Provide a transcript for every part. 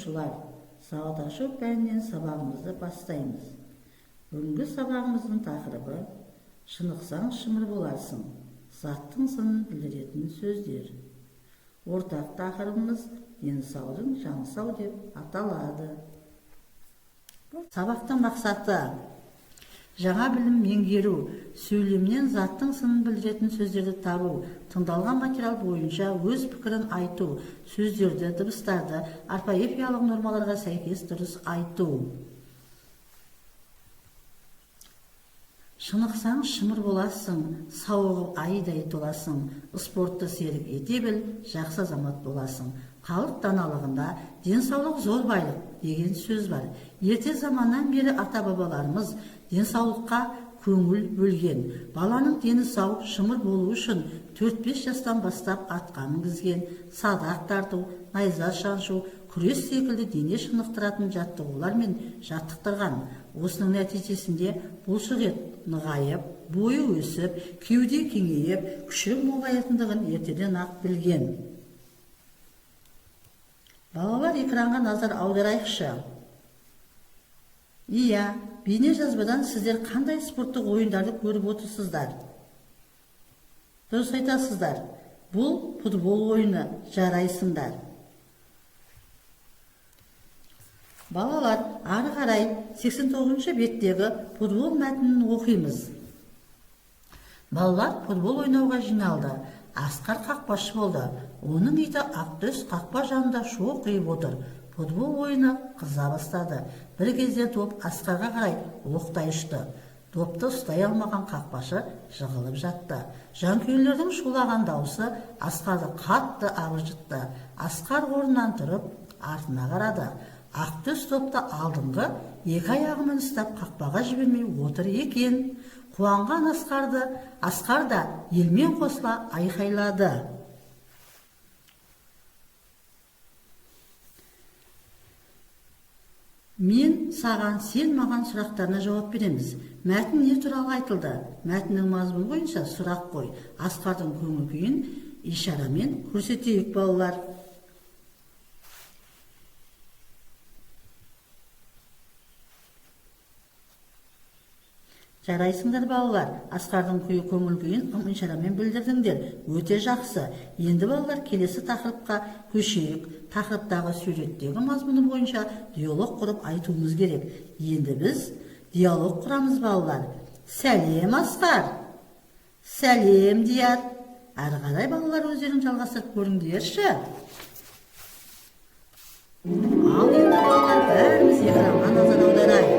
Оқушылар, сауат ашу пәнінен сабағымызды бастаймыз. Бүгінгі сабағымыздың тақырыбы шынықсаң шымыр боларсың, заттың сынын білдіретін сөздер. Ортақ тақырыбымыз дені саудың жаны сау деп аталады. Сабақтың мақсаты: жаңа білім меңгеру, сөйлемнен заттың сынын білдіретін сөздерді табу, тыңдалған материал бойынша өз пікірін айту, сөздерді, дыбыстарды орфоэпиялық нормаларға сәйкес дұрыс айту. Шынықсаң шымыр боласың, сауығып айдай толасың, спортты серік ете біл, жақсы азамат боласың. Халық даналығында денсаулық зор байлық деген сөз бар. Ерте заманнан бері ата-бабаларымыз денсаулыққа көңіл бөлген. Баланың дені сау, шымыр болуы үшін 4-5 жастан бастап атқа мінгізген, садақ тарту, найза шаншу, күрес секілді дене шынықтыратын жаттығулармен жаттықтырған. Осының нәтижесінде бұлшық ет нығайып, бойы өсіп, кеуде кеңейіп, күші молаятындығын ертеден-ақ білген. Балалар, экранға назар аударайықшы. Иә, бейне жазбадан сіздер қандай спорттық ойындарды көріп отырсыздар? Дұрыс айтасыздар. Бұл футбол ойыны, жарайсыңдар. Балалар, ары қарай 89-шы беттегі футбол мәтінін оқимыз. Балалар футбол ойнауға жиналды. Асқар қақпашы болды. Оның иті Ақтөс қақпа жанында шоқиып отыр. Футбол ойыны қыза бастады. Бір кезде доп Асқарға қарай оқтай ұшты. Допты ұстай алмаған қақпашы жығылып жатты. Жанкүйерлердің шулаған даусы Асқарды қатты абыржытты. Асқар орнынан тұрып, артына қарады. Ақтөс допты алдыңғы екі аяғымен ұстап қақпаға жібермей отыр екен. Қуанған Асқар да елмен қосыла айқайлады. Мен саған, сен маған сұрақтарына жауап береміз. Мәтін не туралы айтылды? Мәтіннің мазмұны бойынша сұрақ қой. Асқардың көңіл күйін ишарамен көрсетейік, балалар. Жарайсыңдар, балалар. Асқардың көңіл күйін ым-ишарамен білдірдіңдер. Өте жақсы. Енді, балалар, келесі тақырыпқа көшейік. Тақырыптағы суреттегі мазмұны бойынша диалог құрып айтуымыз керек. Енді біз диалог құрамыз, балалар. Сәлем, Асқар. Сәлем, Дияр. Әрі қарай, балалар, өздерің жалғастырып көріңдерші. Ал енді, балалар, бәріміз экранға назар аударайық.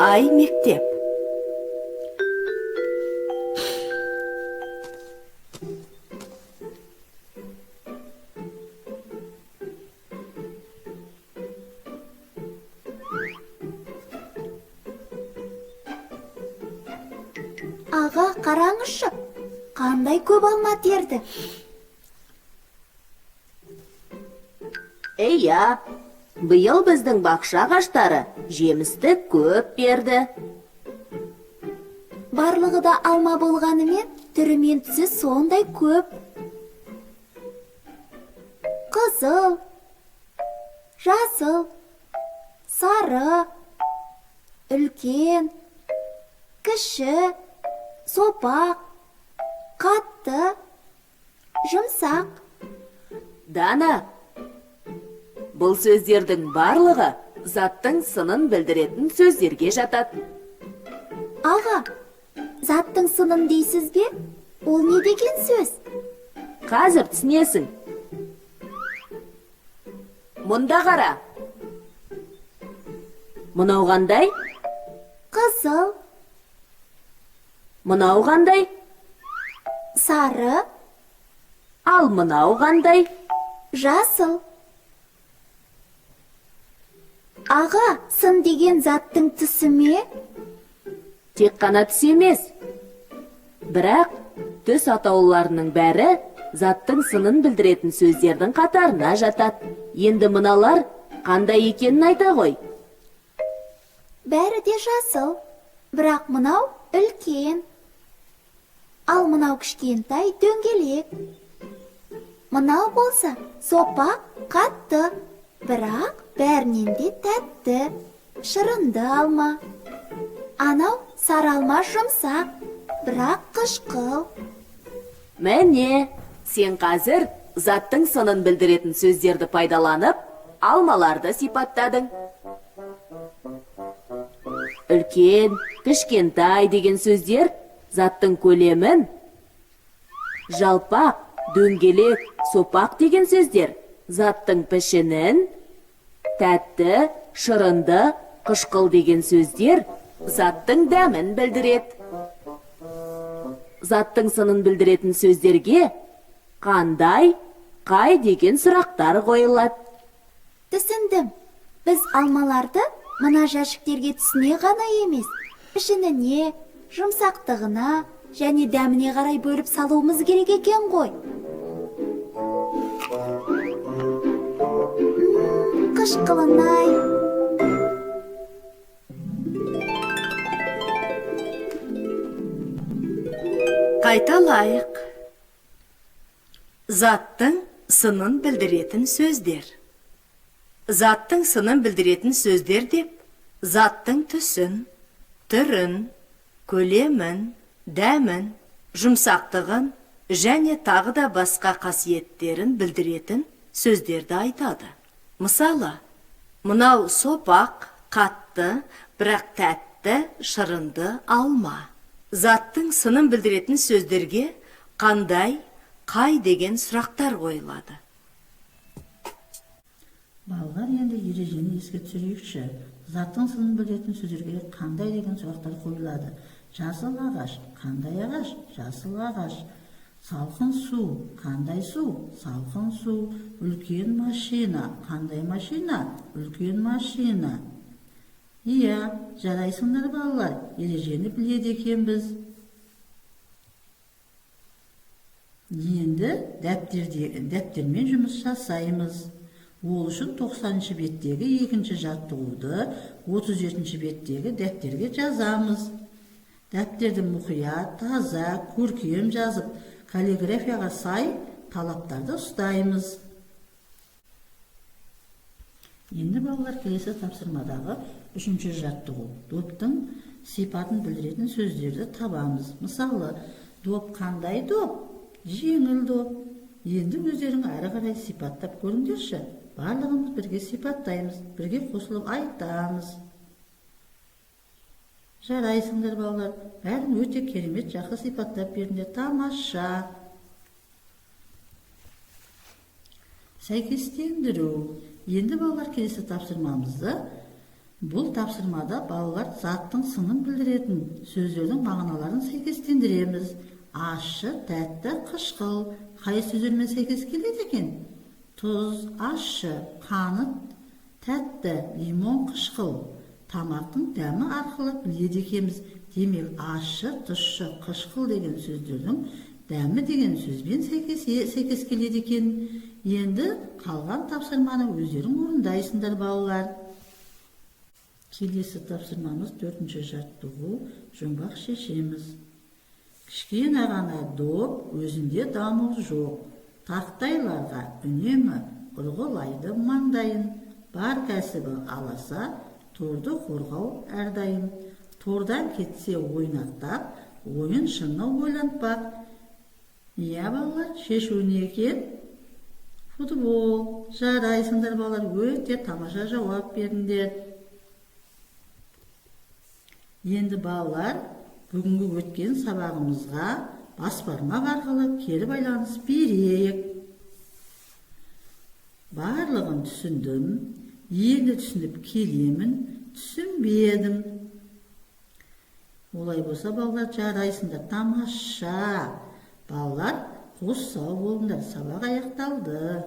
Ай мектеп. Аға, қараңызшы, қандай көп алма терді. Иә, биыл біздің бақша ағаштары жемісті көп берді. Барлығы да алма болғанымен, түрі мен түсі сондай көп. Қызыл, жасыл, сары, үлкен, кіші, сопақ, қатты, жұмсақ. Дана, бұл сөздердің барлығы заттың сынын білдіретін сөздерге жатады. Аға, заттың сынын дейсіз бе? Ол не деген сөз? Қазір түсінесің. Мұнда қара. Мынау қандай? Қызыл. Мынау қандай? Сары. Ал мынау қандай? Жасыл. Аға, сын деген заттың түсі ме? Тек қана түс емес. Бірақ түс атауларының бәрі заттың сынын білдіретін сөздердің қатарына жатады. Енді мыналар қандай екенін айта ғой. Бәрі де жасыл, бірақ мынау үлкен. Ал мынау кішкентай дөңгелек. Мынау болса сопақ, қатты, бірақ бәрінен де тәтті, шырынды алма. Анау сары алма жұмсақ, бірақ қышқыл. Міне, сен қазір заттың сынын білдіретін сөздерді пайдаланып, алмаларды сипаттадың. Үлкен, кішкентай деген сөздер заттың көлемін, жалпақ, дөңгелек, сопақ деген сөздер заттың пішінін, тәтті, шырынды, қышқыл деген сөздер заттың дәмін білдіреді. Заттың сынын білдіретін сөздерге қандай, қай деген сұрақтар қойылады. Түсіндім. Біз алмаларды мына жәшіктерге түсіне ғана емес, пішініне, жұмсақтығына және дәміне қарай бөліп салуымыз керек екен ғой. Қышқылын-ай. Қайталайық. Заттың сынын білдіретін сөздер. Заттың сынын білдіретін сөздер деп, заттың түсін, түрін, көлемін, дәмін, жұмсақтығын және тағы да басқа қасиеттерін білдіретін сөздерді айтады. Мысалы, мынау сопақ, қатты, бірақ тәтті, шырынды алма. Заттың сынын білдіретін сөздерге қандай, қай деген сұрақтар қойылады. Балалар, енді ережені еске түсірейікші. Заттың сынын білдіретін сөздерге қандай деген сұрақтар қойылады. Жасыл ағаш, қандай ағаш? Жасыл ағаш. Салқын су, қандай су? Салқын су. Үлкен машина, қандай машина? Үлкен машина. Иә, жарайсыңдар балалар, ережені біледі екенбіз. Енді дәптермен жұмыс жасаймыз. Ол үшін 90-шы беттегі екінші жаттығуды 37-ші беттегі дәптерге жазамыз. Дәптерді мұқият, таза, көркем жазып, каллиграфияға сай талаптарды ұстаймыз. Енді балалар, келесі тапсырмадағы үшінші жаттығу. Доптың сипатын білдіретін сөздерді табамыз. Мысалы, доп қандай доп? Жеңіл доп. Енді өздерің әрі қарай сипаттап көріңдерші. Барлығымыз бірге сипаттаймыз, бірге қосылып айтамыз. Жарайсыңдар балалар, бәрін өте керемет жақсы сипаттап бердіңдер. Тамаша. Сәйкестендіру. Енді балалар, келесі тапсырмамызды. Бұл тапсырмада балалар заттың сынын білдіретін сөздердің мағыналарын сәйкестендіреміз. Ащы, тәтті, қышқыл. Қай сөздермен сәйкес келеді екен? Тұз, ащы, қант, тәтті, лимон, қышқыл. Тамақтың дәмі арқылы біледі екенбіз. Демек, ащы, тұщы, қышқыл деген сөздердің дәмі деген сөзбен сәйкес келеді екен. Енді қалған тапсырманы өздерің орындайсыңдар балалар. Келесі тапсырмамыз төртінші жаттығу, жұмбақ шешеміз. Кішкене ғана доп, өзінде дамыл жоқ. Тақтайларға үнемі ұрғылайды маңдайын. Бар кәсібі аласа, торды қорғау әрдайым. Тордан кетсе ойнақтап, ойын шыны ойлантпақ. Иә, балалар, шешу не екен? Футбол. Жарайсыңдар балалар, өте тамаша жауап бердіңдер. Енді балалар, бүгінгі өткен сабағымызға бас бармақ арқылы кері байланыс берейік. Барлығын түсіндім, енді түсініп келемін, түсінбедім. Олай болса балалар, жарайсыңдар, тамаша. Балалар, қос сау болыңдар, сабақ аяқталды.